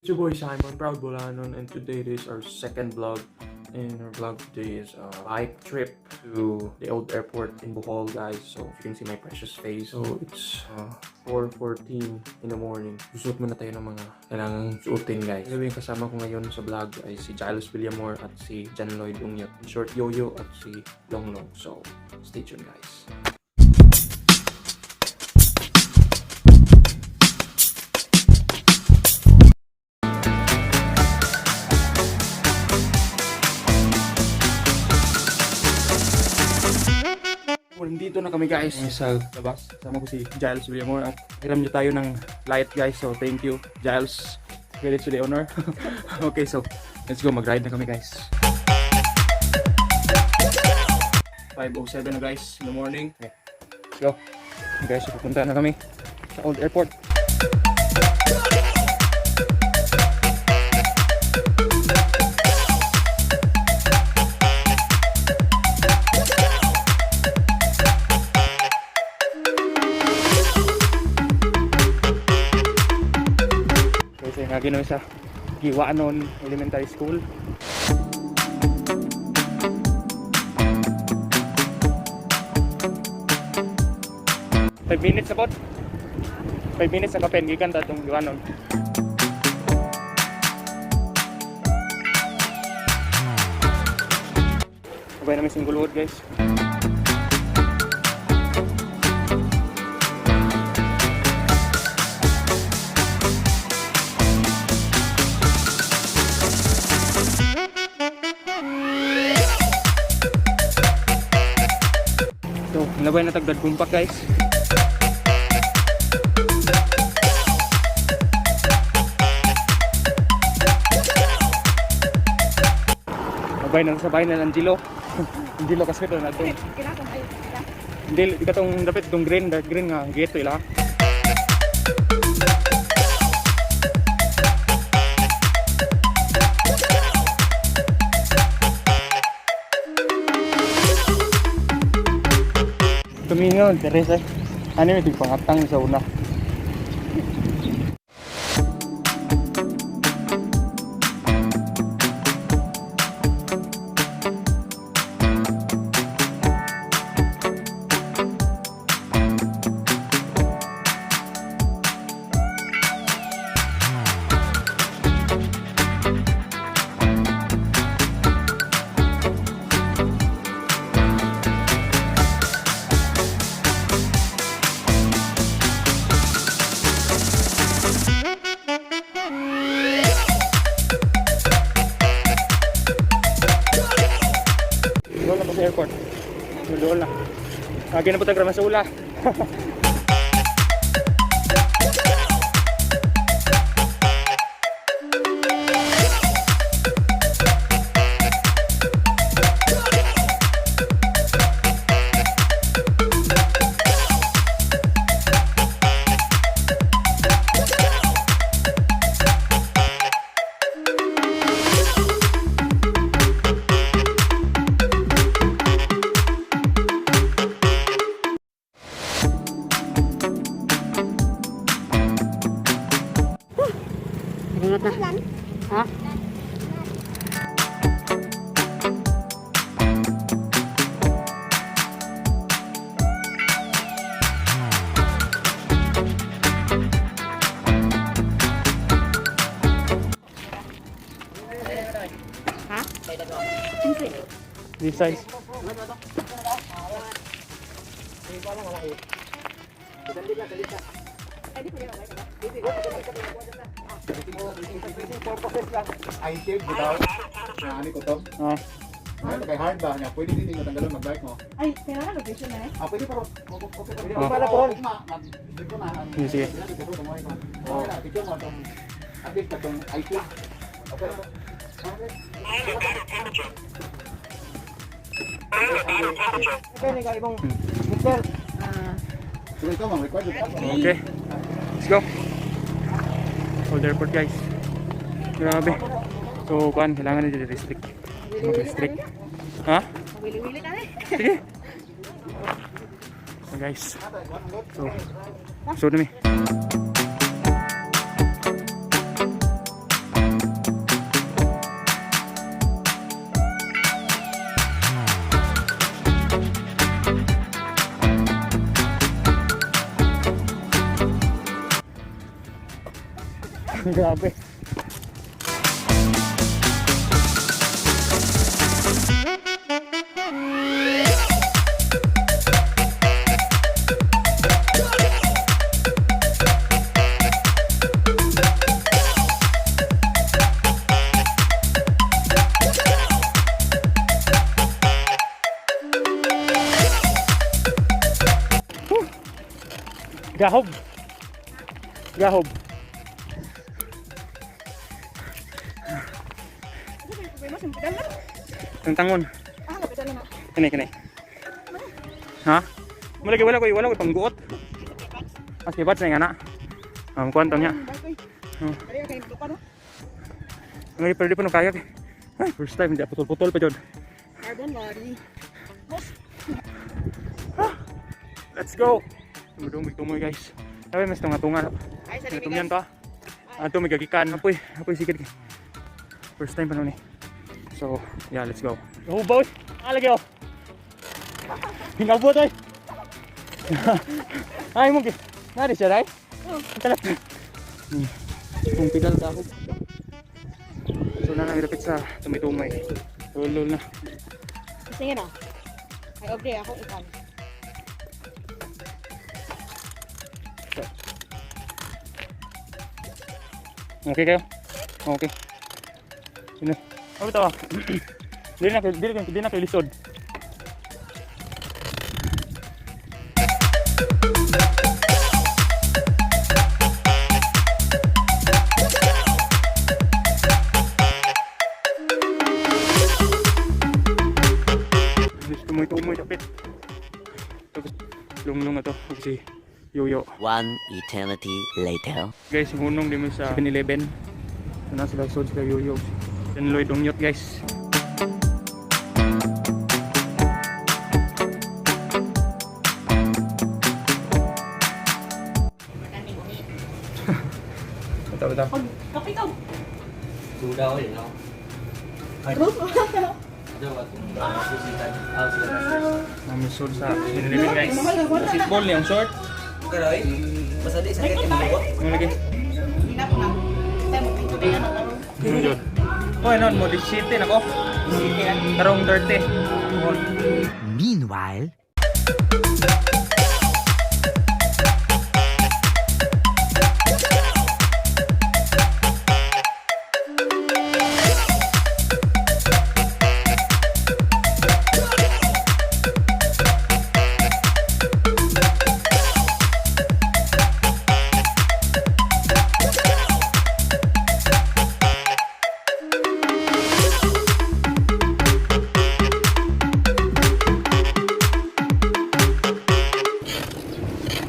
It's your boy Simon, Proud Bolanon, and today is our second vlog. And our vlog today is a bike trip to the old airport in Bohol, guys. So if you can see my precious face. So it's 4:14 in the morning. Susuot muna tayo ng mga kailangang suotin, guys. Sabi, yung kasama ko ngayon sa vlog ay si Giles Villamor at si John Lloyd Ungyot. In short, Yoyo at si Long Long. So stay tuned, guys. Nandito na kami, guys, sa labas. Kasama ko si Giles Villamor at hiram niyo tayo ng light, guys. So thank you, Giles. Credit to the owner. Okay, so let's go. Mag-ride na kami, guys. 5:07 na, guys, in the morning. Okay. Let's go. Okay, guys, so pupunta na kami sa old airport. Okay, so nga namin sa Guiwanon Elementary School. 5 minutes na pod. 5 minutes sa kapen gikan ta atong Guiwanon. Abay namin single wood, guys. So, nabay na tagdad kumpak, guys. Nabay na sabay na ng Angelo. Angelo kasi ito na itong hindi di katong dapat itong green, dark green nga ghetto ila. Tumingaw, Teresa. Ano yung pangatang sa una? Doon na pa sa airport. Doon na. Lagi na po tayo masula. Ingat na. Ha? Ha? This size. I shield bitaw. Na ani ko to. Ah. Ay, kay hard ba niya? Pwede din mo tanggalon mag-bike mo. Ay, kailangan location na eh. Ah, pwede pero okay pa. Oh. Pala po. Sige, sige. Oh, picture mo tong at least katong I shield. Okay. Sige, ikaw ma'am, required ka. Okay. Let's go. Old airport, guys. Grabe. So, kuan, kailangan na restrict. Mag-restrict. Ha? Wili-wili ka na eh. Sige. So, guys. So, so na mi. Grabe. Gahob. Gahob. Ang tangon. Kani kani. Ha? Wala wala ko pangguot. As kibat na nga na. Kuan niya. Ang pero di pa no kayak. Ay, first time hindi putol-putol pa jud. Carbon body. Let's go. Tumudumig tumoy, guys. Sabi mas tunga-tunga. Ay, sa Tumyan pa. Ato may gagikan. Apoy, apoy sikit. First time pa nun eh. So, yeah, let's go. Hubaw. Ah, lagi oh. Hingabot ay. Ay mo gi. Nari siya ray. Talat. Kung pedal dahog. So na lang sa tumay-tumay. Lol na. Sige na. Ay, okay, ako ikan. Okay kayo? Okay. Sino? Ano ito? Dili na kayo lisod. Tumoy-tumoy tapit. Tapos lunglong na to si Yoyo. One eternity later. Guys, hunong din mo sa 7-Eleven. Ito na sila, sold sila yoyo. Yan Lloyd Ongyot, guys. Ito, ito. Kape ka. Duda ko yun, no? Namin sold sa 7-Eleven, guys. Basketball niyang short. Karoy, basta di sakit yung buko. Ano lagi? Hindi na ko na. Tayo mo, picture na lang. Ano yun? Oh, ano, mo, 17 ako. Karong 30. Oh. Meanwhile,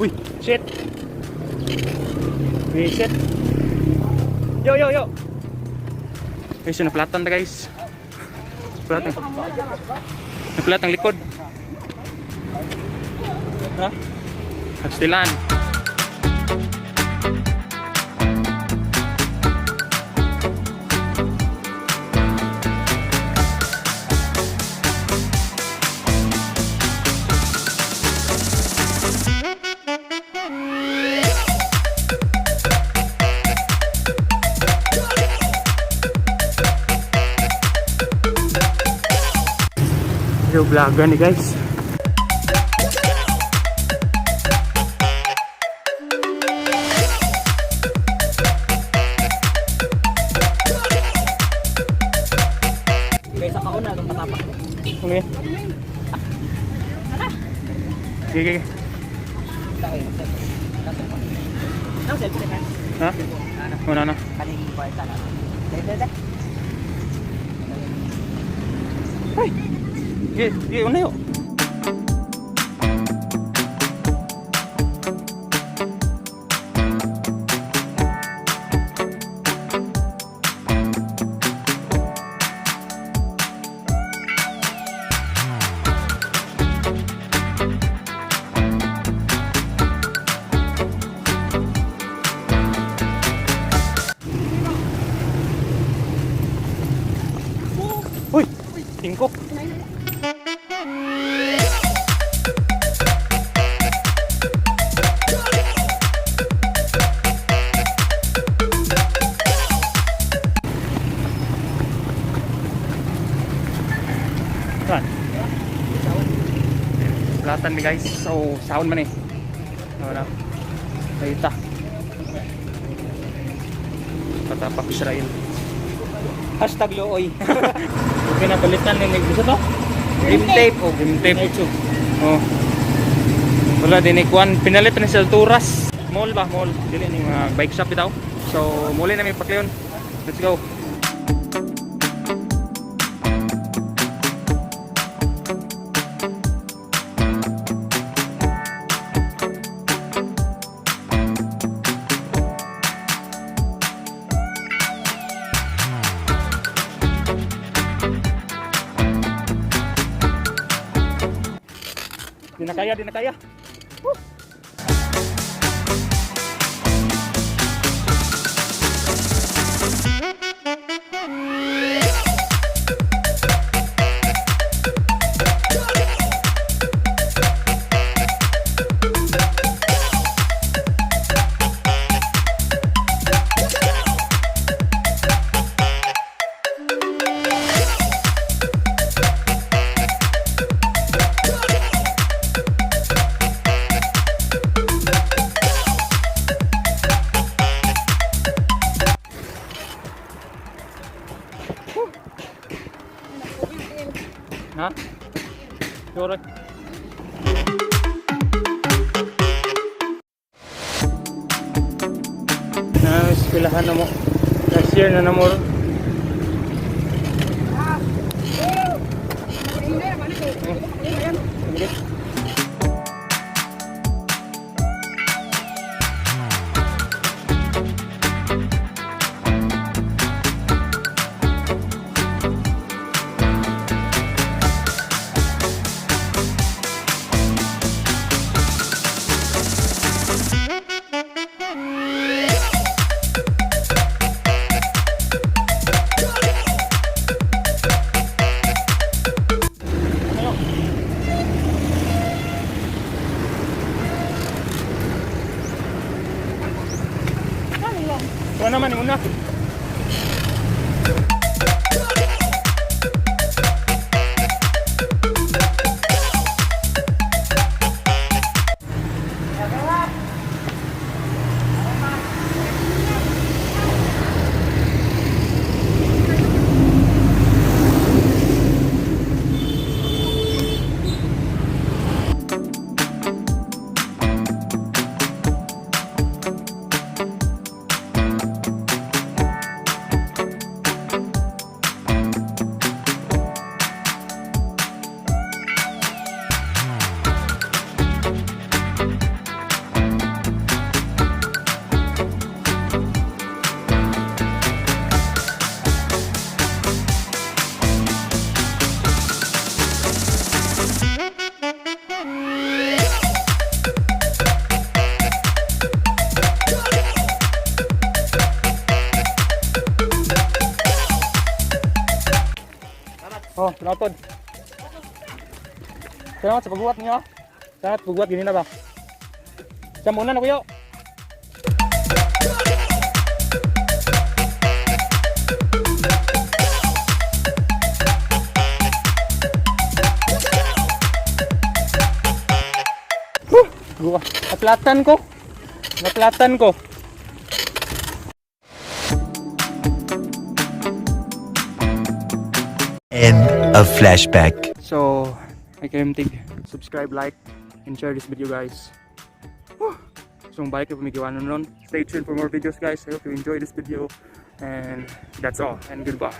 Uy, shit. Uy, shit. Yo, yo, yo. Guys, naplatan ta, guys. Naplatan. Naplat ang likod. Ha? Agstilan. Yo, vlogger ni guys. Kaysa kauna, itong patapak. Okay. Sige, sige. Nang selfie na. Ha? Wala na. Kaning kwarta na. Dahil, dahil, dahil. Sige, sige, una yun. Uy, tingkok. Naplatan mi, guys. So, saon man eh. Wala. Kita. Patapak Israel. #Looy. Okay na palitan ni gusto to? Rim tape. Oh, rim tape. Oh. Wala din kuan pinalit ni sa Alturas. Mall ba? Mall. Dili ni mga bike shop bitaw. So, muli na mi pakleon. Let's go. Di na kaya, di na kaya. Woo! Ha? Sure. Na eskwelahan na mo. Last year na mo. Ito naman yung una. Oh, salamat pod. Salamat sa pagbuhat niyo. Salamat pagbuhat gini na ba. Sa muna na kuyo. Huh, guwa. Naplatan ko. Naplatan ko. End of flashback. So, I can take subscribe, like, and share this video, guys. Whew. So, bike na nun. Stay tuned for more videos, guys. I hope you enjoy this video. And that's all. And goodbye.